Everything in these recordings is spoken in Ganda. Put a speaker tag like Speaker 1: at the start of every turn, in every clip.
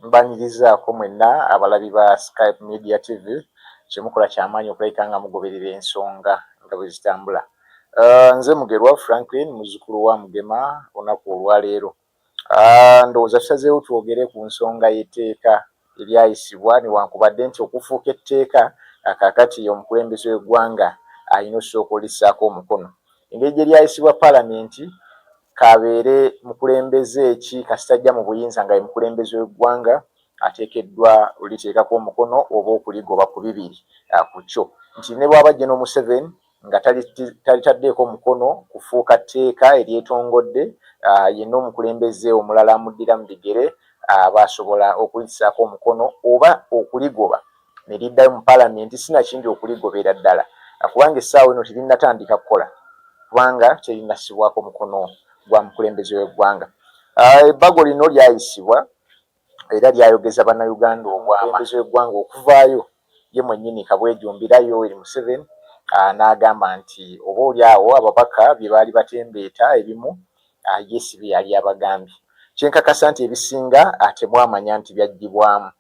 Speaker 1: Mbanirizaako mwenna abalabi ba Skype Media TV. Kyemukola kyamaanyi okulabika nga mugoberera ensonga nga bwe zitambula. Nze Mugerwa Franklin, muzzukulu wa Mugema. Olunaku olwaleero ndowooza tusazeewo twogere ku nsonga y'etteeka eryayisibwa, newankubadde nti okufuuka etteeka kaakati omukulembeze w'eggwanga alina osooka olissaako omukono. Engeri gye lyayisibwa Paalamenti, k'abeere mukulembeze ki, kasita ajja mu buyinza nga ye mukulembeze w'eggwanga, ateekeddwa oliteekako omukono oba okuligoba ku bibiri ku kyo, nti ne bw'aba General Museveni nga talitaddeeko omukono kufuuka tteeka eryetongodde, yenna omukulembeze omulala amuddira mu bigere aba asobola okulissaako omukono oba okuligoba ne liddayo mu Paalamenti, sinakindi okuligobera ddala, kubanga essaawa eno terinnatandika kukola kubanga terinnassibwako mukono gwa mukulembeze w'eggwanga. Ebbago lino lyayisibwa era lyayogeza Bannayuganda obwama w'eggwanga okuvaayo ye mwennyini Kabwejumbira Yoweri Museveni n'agamba nti oba oli awo ababaka bye baali batembeeta ebimu ye si bye yali abagambye. Kyenkakasa nti ebisinga temwamanya nti byaggyibwamu.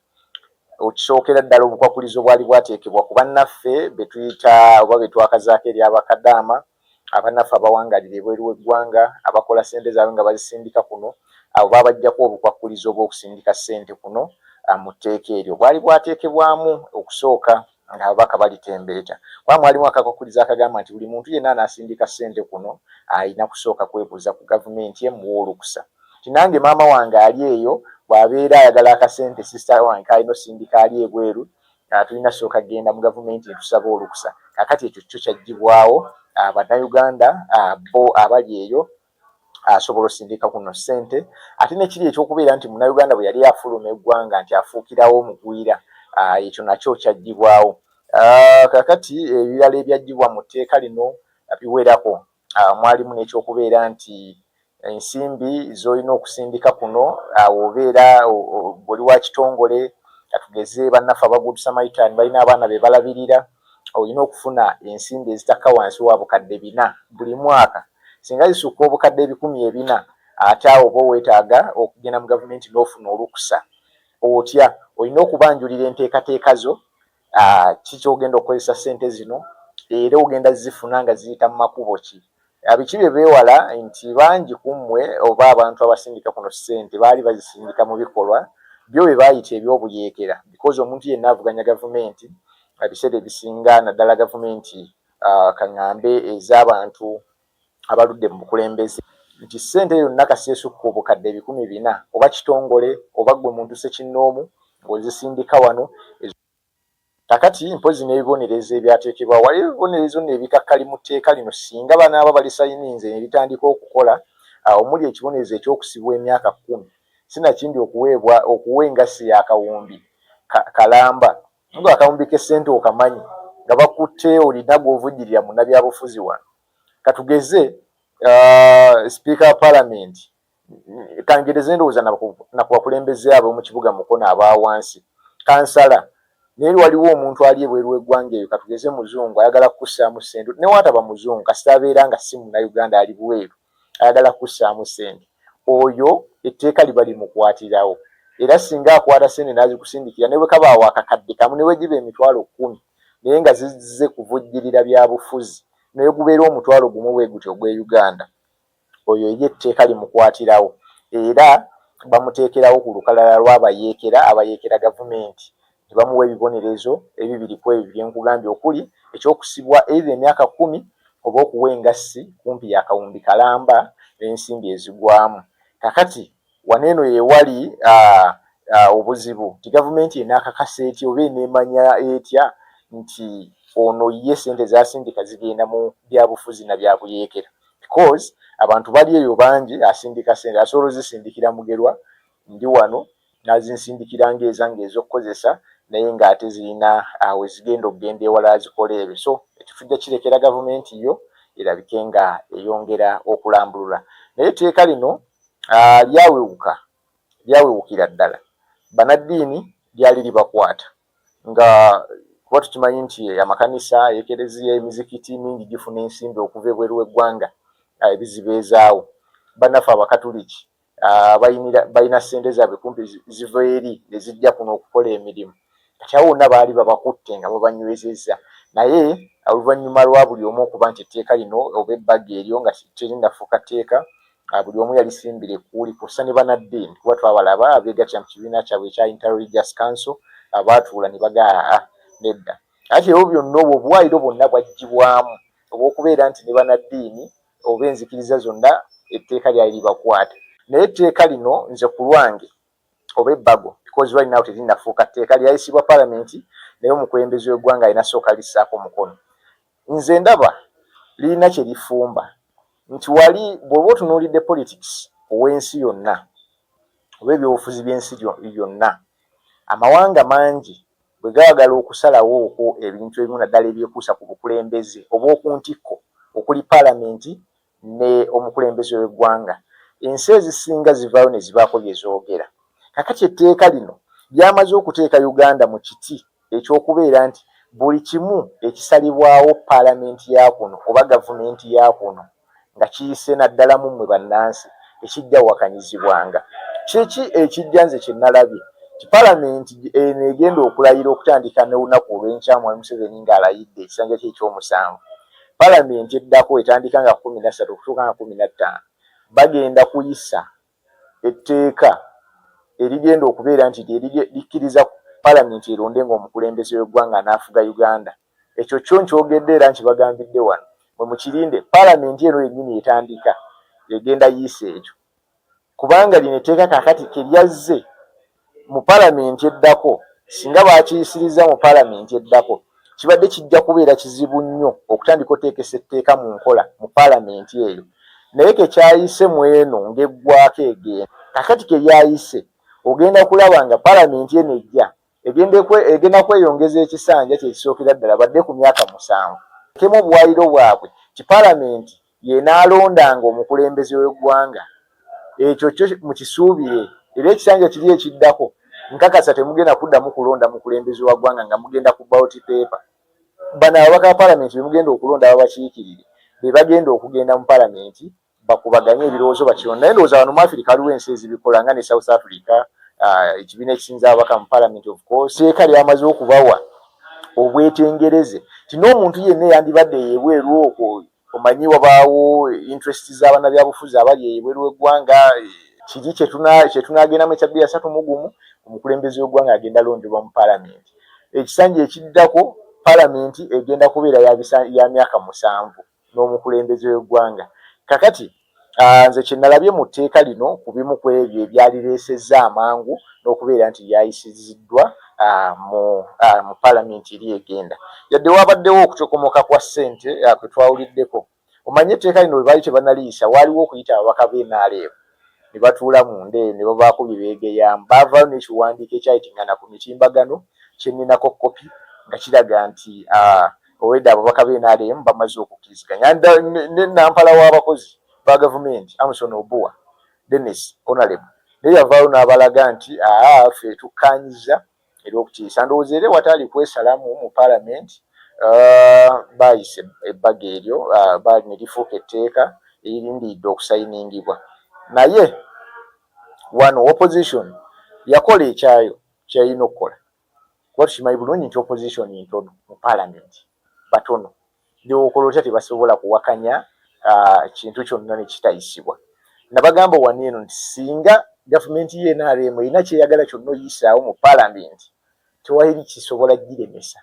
Speaker 1: Okisookera ddala, obukwakulizo bwali bwateekebwa ku bannaffe be tuyita oba be twakazaako eri abakadaama, abannaffe abawangalira ebweru w'eggwanga, abakola ssente zaabwe nga bazisindika kuno. Abo baabaggyako obukwakulizo obw'okusindika ssente kuno mu tteeka eryo bwali bwateekebwamu okusooka nga ababaka balitembeeta, kuba mwalimu akakwakulizo akagamba nti buli muntu yenna anaasindika ssente kuno alina kusooka kwebuuza ku gavumenti emuwa olukusa. Nti nange maama wange ali eyo bw'abeera ayagala akasente, sister wange kalina osindika ali ebweru, tulina sooka kugenda mu gavumenti netusaba olukusa. Kakati ekyo kyo kyaggyibwawo. Bannayuganda bo abali eyo asobola osindika kuno ssente. Ate nekiri ekyokubeera nti Munnayuganda bwe yali afuluma eggwanga nti afuukirawo omugwira, ekyo nakyo kyaggyibwawo. Kakati ebirala ebyaggyibwa mu tteeka lino biwerako. Mwalimu n'ekyokubeera nti ensimbi z'olina okusindika kuno, obeera oli wa kitongole, katugeze bannaffe aba Good Samaritan balina abaana be balabirira, olina okufuna ensimbi ezitakka wansi wa 400,000 buli mwaka. Singa zisukka 400,000, ate awo oba weetaaga okugenda mu gavumenti n'ofuna olukusa. Otya? Olina okubanjulira enteekateeka zo, ki ky'ogenda okukozesa ssente zino, era ogenda zifuna nga ziyita mu makubo ki, biki bye beewala, nti bangi ku mmwe oba abantu abasindika kuno ssente baali bazisindika mu bikolwa byo bye baayita ebyobuyeekera, because omuntu yenna avuganya gavumenti ebiseera ebisinga, naddala gavumenti kaŋŋambe ez'abantu abaludde mu bukulembeze, nti ssente yonna kasita esukka 400,000, oba kitongole oba ggwe muntu ssekinnoomu ng'ozisindika wano. Kakati mpozi n'ebibonerezo ebyateekebwa, waliwo ebibonerezo nno ebikakkali mu tteeka lino singa banaaba balisayininze ne litandika okukola, omuli ekibonerezo ekyokusibwa emyaka 10, sinakindi okuweebwa okuwa engassi y'akawumbi kalamba, nga akawumbi k'essente okamanyi, nga bakutte olina gw'ovujjirira munnabyabufuzi wano, katugeze sipiika wa Paalamenti, kangereze ndowooza naku bakulembeze ab'omu kibuga Mukono aba wansi, kansala, naye waliwo omuntu ali ebweru w'eggwanga eyo, katugeze muzungu, ayagala kukussaamu ssente, newaataba muzungu, kasita abeera nga si Munnayuganda, ali bweru ayagala kukussaamu ssente, oyo etteeka liba limukwatirawo. Era singa akwata ssente n'azikusindikira, ne bwe kabaawo akakadde kamu, ne bwe giba 100,000, naye nga zizze kuvujjirira byabufuzi, naye gubeera 10,000 bwe gutyo ogw'e Uganda, oyo ye etteeka limukwatirawo era bamuteekerawo ku lukalala lw'abayeekera abayeekera gavumenti, ne bamuwa ebibonerezo ebibiri ku ebyo bye nkugambye, okuli ekyokusibwa either emyaka 10 oba okuwa engassi kumpi y'akawumbi kalamba n'ensimbi ezigwamu. Kakati wano eno yewali obuzibu nti gavumenti enaakakasa etya oba eneemanya etya nti ono ye ssente z'asindika zigenda mu byabufuzi na byabuyeekera? Because abantu bali eyo bangi, asindika ssente asobola ozisindikira Mugerwa, ndi wano n'azinsindikira ng'ezange ez'okukozesa, naye ng'ate zirina we zigenda okugenda ewalala zikola ebyo. So ekyo tujja kirekera gavumenti yo erabike nga eyongera okulambulula. Naye etteeka lino lyawewuka, lyawewukira ddala bannaddiini, lyali libakwata nga kuba tukimanyi nti amakanisa, ekereziya, emizikiti mingi gifuna ensimbi okuva ebweru w'eggwanga ebizibeezaawo. Bannaffe Abakatuliki Balina ssente zaabwe kumpi ziva eri ne zijja kuno okukola emirimu. Kati awo wonna baali babakutte nga babanywezezza, naye oluvannyuma lwa buli omu okuba nti etteeka lino oba ebbago eryo nga terinnafuuka tteeka, buli omu yalisimbira ekkuuli, kw'ossa ne bannaddiini, kuba twabalaba abeegattira mu kibiina kyabwe ekya Inter-Religious Council abaatuula ne bagaa aa nedda. Ati ebyo byonna, obwo obuwaayiro bwonna bwaggyibwamu obw'okubeera nti ne bannaddiini oba enzikiriza zonna etteeka lyali libakwata. Naye etteeka lino nze ku lwange, oba ebbago, because right now terinnafuuka tteeka, lyayisibwa palamenti, naye omukulembeze w'eggwanga alina sooka lissaako omukono. Nze ndaba lirina kye lifumba nti wali bw'oba otunuulidde politics ow'ensi yonna oba ebyobufuzi by'ensi yonna, amawanga mangi bwe gaagala okusalawo okwo ebintu ebimu, naddala ebyekuusa ku bukulembeze obw'oku ntikko okuli palamenti ne omukulembeze w'eggwanga, ensi ezisinga zivaayo ne zibaako bye zoogera. Kakati etteeka lino lyamaze okuteeka Uganda mu kiti ekyokubeera nti buli kimu ekisalibwawo paalamenti ya kuno oba gavumenti ya kuno nga kiyise naddala mu mmwe bannansi tekijja wakanyizibwanga. Kiki ekijja? Nze kye nalabye ti paalamenti eno egenda okulayira okutandika n'olunaku olw'enkya, Mwami Museveni ng'alayidde ekisanja kye ekyomusanvu, paalamenti eddako etandika nga 13 okutuuka nga 15 bagenda kuyisa etteeka erigenda okubeera nti likkiriza paalamenti eronde ng'omukulembeze w'eggwanga anaafuga Uganda. Ekyo kyo nkyogedde era nkibagambidde wano, mwe mukirinde. Paalamenti eno yennyini etandika egenda yiisa ekyo, kubanga lino etteeka kaakati keryazze mu paalamenti eddako, singa baakiyisiriza mu paalamenti eddako, kibadde kijja kubeera kizibu nnyo okutandika oteekesa etteeka mu nkola mu paalamenti eyo. Naye kekyayise mu eno ng'eggwako egenda, kaakati keryayise, ogenda kulaba nga paalamenti eno ejja egenda kweyongeza ekisanja kyekisookera ddala badde ku myaka 7, kemu obuwaayiro bwabwe ti paalamenti yenaalondanga omukulembeze w'eggwanga. Ekyo kyo mukisuubire, era ekisanja kiri ekiddako nkakasa temugenda kuddamu kulonda mukulembeze wa ggwanga nga mugenda ku ballot paper. Bano ababaka ba paalamenti be mugenda okulonda ababakiikirire be bagenda okugenda mu paalamenti bakubaganye ebirowoozo bakino. Naye ndowooza wano mu Africa waliwo ensi ezibikola nga ne South Africa, ekibiina ekisinza ababaka mu paalamenti, of course etteeka lyamaze okubawa obwetengereze ti n'omuntu yenna eyandibadde ebweru okwo, omanyi wabaawo interest z'abannabyabufuzi abali ebweru w'eggwanga, kiri kyetunagendamu ekya 2031, omukulembeze w'eggwanga agenda londebwa mu paalamenti. Ekisanja ekiddako paalamenti egenda kubeera ya myaka 7 n'omukulembeze w'eggwanga. Kakati nze kye nalabye mu tteeka lino, ku bimu ku ebyo ebyalireesezza amangu n'okubeera nti lyayisiziddwa mu paalamenti eri egenda, yadde wabaddewo okucokomoka kwa ssente kwe twawuliddeko. Omanye etteeka lino bwe baali tebanaliyisa, waaliwo okuyita ababaka b'NRM ne batuula munda eyo ne babaako bye beegeyaamu. Baavaayo n'ekiwandiiko ekyayitingana ku mitimbagano kye nninako kopi, nga kiraga nti owedde ababaka b'NRM bamaze okukkiriziganya ne nampala w'abakozi ba gavumenti Amson Obua Dennis Honorable, naye yavaayo n'abalaga nti aa ffe tukkaanyiza era okukiyisa. Ndowooza era ewataali kwesalamu mu paalamenti baayisa ebbago eryo ne lifuuka etteeka eririndiridde okusayiningibwa. Naye wano opposition yakola ekyayo kyeyalina okukola, kuba tukimanyi bulungi nti opposition ntono mu paalamenti, batono, newokola otya tebasobola kuwakanya kintu kyonna ne kitayisibwa. Nabagamba wano eno nti singa gavumenti ye NRM erina kyeyagala kyonna oyisaawo mu paalamenti, tewali kisobola giremesa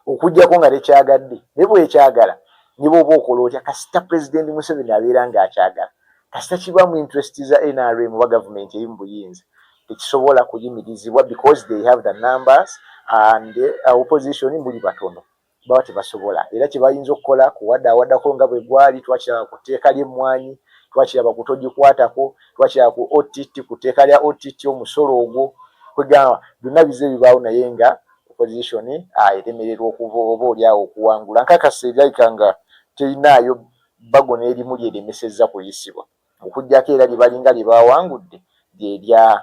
Speaker 1: okuggyako nga tekyagadde. Naye bwekyagala, ne bw'oba okola otya, kasita Pulezidenti Museveni abeera ng'akyagala, kasita kiba mu interest za NRM oba gavumenti eri mu buyinza, tekisobola kuyimirizibwa because they have the numbers and opposition muli batono, baba tebasobola. Era kye bayinza okukola kuwadaawadako nga bwe gwali. Twakiraba ku tteeka ly'emmwanyi, twakiraba ku togikwatako, twakiraba ku OTT, ku tteeka lya OTT, omusolo ogwo. Kwegamba byonna bize bibaawo, naye nga opposition eremererwa okuva oba oli awo okuwangula. Nkakasa erabika nga terinaayo bbago n'erimu lyeremesezza kuyisibwa, okuggyako era lye balinga lye bawangudde lyerya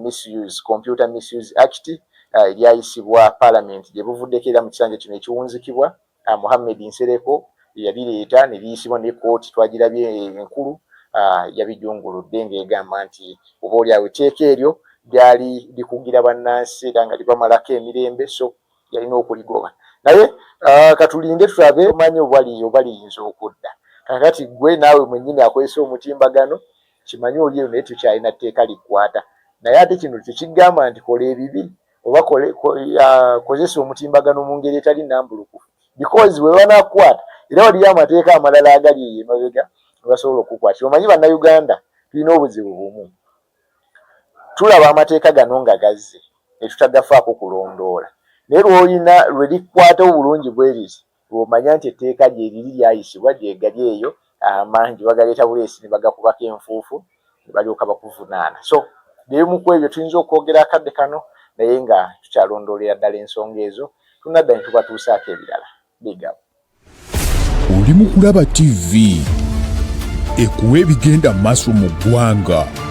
Speaker 1: misuse, Computer Misuse Act, eryayisibwa paalamenti gye buvuddeko era mu kisanja kino ekiwunzikibwa. Muhammed Nsereko yalireeta ne liyisibwa ne kooti twagirabye enkulu. Yabijunguludde ng'egamba nti oba oli awo etteeka eryo lyali likugira bannansi era nga libamalako emirembe, so yalina okuligoba. Naye katulinde tulabe, omanyi oba liyinza okudda. Kakati gwe naawe mwennyini akozesa omutimbagano, kimanyi oli eyo naye tukyalina tteeka likwata. Naye ate kino tekigamba nti kola ebibi oba kozesa omutimbagano mu ngeri etali nambulukufu, because bwe banakukwata era waliyo amateeka amalala agali eyo emabega webasobola okukwatira. Omanyi Bannayuganda tulina obuzibu bumu: tulaba amateeka gano nga gazze ne tutagafaako kulondoola, naye lwolina lwe likwata obulungi bwe riti, lwomanya nti etteeka gyeriri lyayisibwa, gyegali eyo amangi, bagaleeta buleesi ne bagakubako enfuufu ne balyoka bakuvunaana. So byebimu ku ebyo tuyinza okwogera akadde kano, naye nga tukyalondoolera ddala ensonga ezo. Tunadda ne tubatuusaako ebirala. Big up.
Speaker 2: Oli mu kulaba TV ekuwa ebigenda mu maaso mu ggwanga.